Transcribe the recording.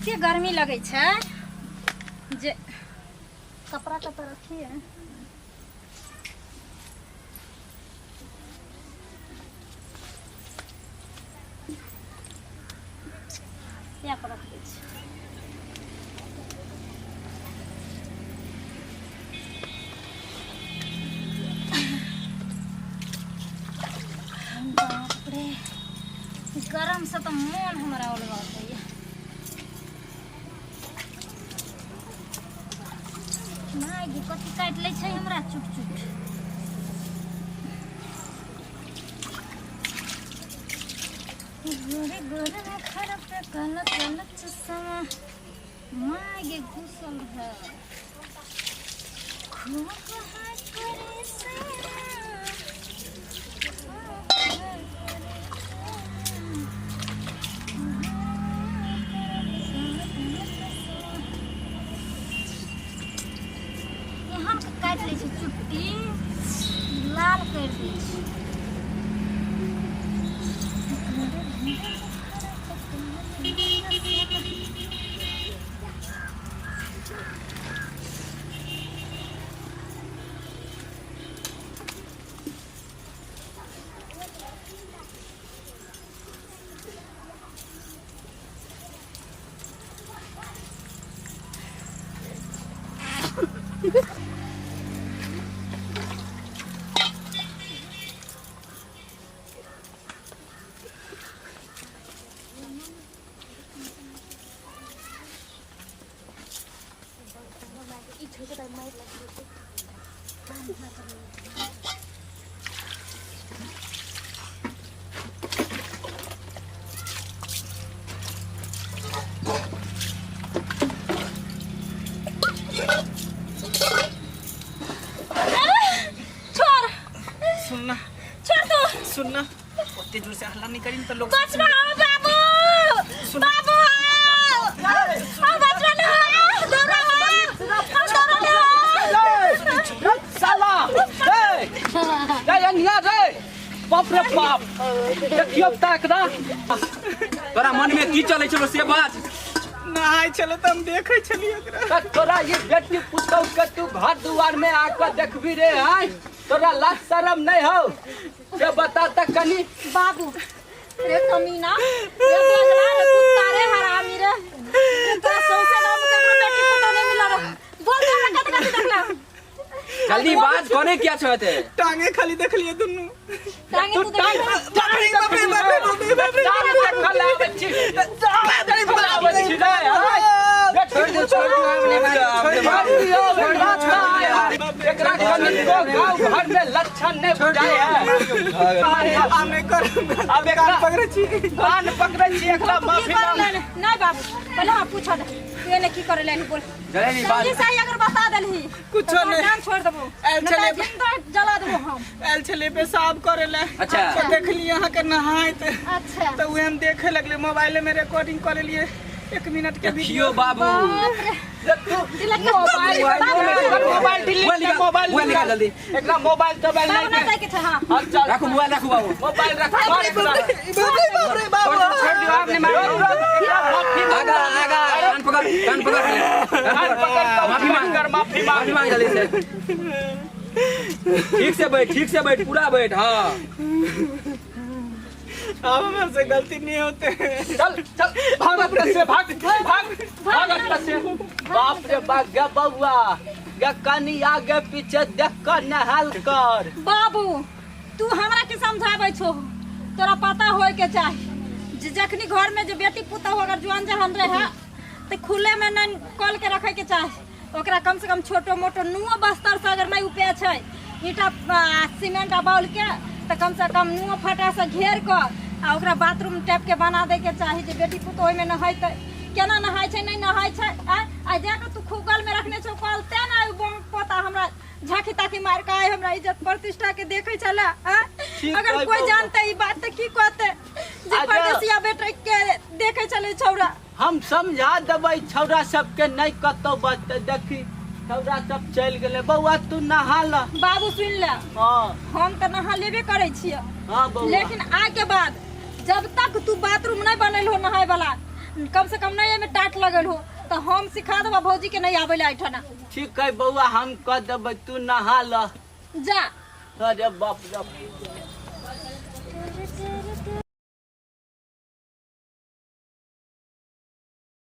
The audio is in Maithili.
एते गर्मी लगै छै जे कपड़ा कतऽ रखिए। यहाँ पर रख दै छी। बाप रे, गरम से तऽ मोन हमरा ओलगा जाइए। माय गे, कथी काटि लै छै हमरा चुट चुट। गोरे गोरे मुखर पे काला काला चश्मा, माय गे, घुसल है खूब है करे से। एहन के काटि लै छै चुट्टी, लाल करि दै छै। छोड़। सुनना। छोड़ तू। सुनना, ओते जोर से हल्ला नहीं करी त लोग बचवा आओ बाबू, बाबू आओ, आओ बचवा ले आओ, दौड़ा आओ, हम दौड़ा ले आओ। साला रे रे अंगिया रे, बाप रे बाप, देखियो त एकरा। तोरा मन में की चलै छलो से बात? नहाय छले त हम देखै छलियै ओकरा। त तोरा ये बेटी पुतौह के तू घर दुआर में आके देखबी रे? आय, तोरा लाज शरम नहीं हो से बता त कनी। बाबू रे, कमीना रे, बगला रे, कुत्ता रे, हरामी रे, तोरा सौंसे गाँव में ककरो बेटी पुतोह नहीं मिला रे। बोल, तोरा कत कत देखला? जल्दी बात कोने किया छते? टांगे खाली देखलियै दुनू। टांगे तू टांग। देख। बाप रे बाप रे बाप रे बाप रे बाप रे। टांग देखल आबै छी, टांग देखल आबै छी रे। आय, छोड़ दे, छोड़ दे, हमने छोड़ दियो, एकरा कनिको गाँव घर में लक्षण नहीं बुझाय है। आब नहि करब। आब एकरा कान पकड़ै छी। कान पकड़ै छी, एकरा की माफी करे मांग। ले? नहीं बाबू, पहले हम पूछा दे, तू एने की करे ले, बोल। जल्दी बात। जल्दी सही अगर बता देलही कुछो तो नहीं। जान छोड़ देबो। आयल नहीं छलै। तो जिंदा जला देबो हम। आयल छलियै पेशाब करे लए। अच्छा। तऽ देखलियै अहाँके नहाइत। अच्छा। तऽ उहे हम देखे लगलियै, मोबाइले में रिकॉर्डिंग कऽ लेलियै 1 मिनट के देखियो वीडियो। बाबू। बाप रे। मोबाइल, मोबाइल डिलीट मोबाइल कर, निकाल, मोबाइल मोबाइल निकाल जल्दी। एकरा मोबाइल तोबाइल बाबू नहीं नहीं जाए के छै। हाँ। हाँ, चल। राखू मोबाइल, राखू बाबू। मोबाइल रख, मार एकरा। बाप रे बाप रे बाप रे। छोड़ दियो, आपने मार। माफी मांग। आगा आगा, कान पकड़, कान पकड़। कान पकड़ कऽ माफी मांग। कर, माफी मांग। माफी मांग जल्दी से। ठीक से बैठ, ठीक से बैठ, पूरा बैठ। हाँ। आब हमरा से गलती नहीं होते। चल चल, भाग अपने से, भाग भाग भाग अपने से। बाप रे बाप, गे बउआ गे, कनी आगे पीछे देख कर नहाल कर। बाबू, तू हमरा के समझाबै छो? तोरा पता होय के चाही जे जखनी घर में जे बेटी पुतहु अगर जुआन जहान रहे तऽ खुले में नहीं कल के रखे के चाही ओकरा। कम से कम छोटो मोटो नुओ बस्तर से अगर नहीं उपाय छै ईंटा सीमेंट आ बाउल के, तऽ कम से कम नुओ फटा से घेर कऽ आ ओकरा बाथरूम टाइप के बना दे के चाही जे बेटी पुतहु ओहिमे नहेतै। केना नहाय छै, नहि नहाय छै? आँय, आ जाके तू खुगल में रखने छौ कल, तें ने आइ बम पोता हमरा झांकी ताकी मार के आइ हमरा इज्जत प्रतिष्ठा के देखे छला। आँय? ठीक अगर है कोई बौआ। जानते ई बात तऽ की कहते जे अच्छा। परदेसिया बेटे के देखे छले छौड़ा। हम समझा देबै छौड़ा सबके, नहीं कतौ बचतै। देखी, छौड़ा सब चलि गेलै। बौआ, तू नहा ल। बाबू, सुन ले। हाँ। हम तऽ नहा लेबे करै छियै। हाँ बौआ। लेकिन आइ के बाद जब तक तू बाथरूम नहीं बनेलहो नहाय वाला, कम से कम नहीं एमे टाट लगल हो तो हम सिखा देबा भौजी के नहीं आवे ला ऐठना। ठीक है बौआ, हम कह देबै, तू नहा ल। जा। अरे बाप रे।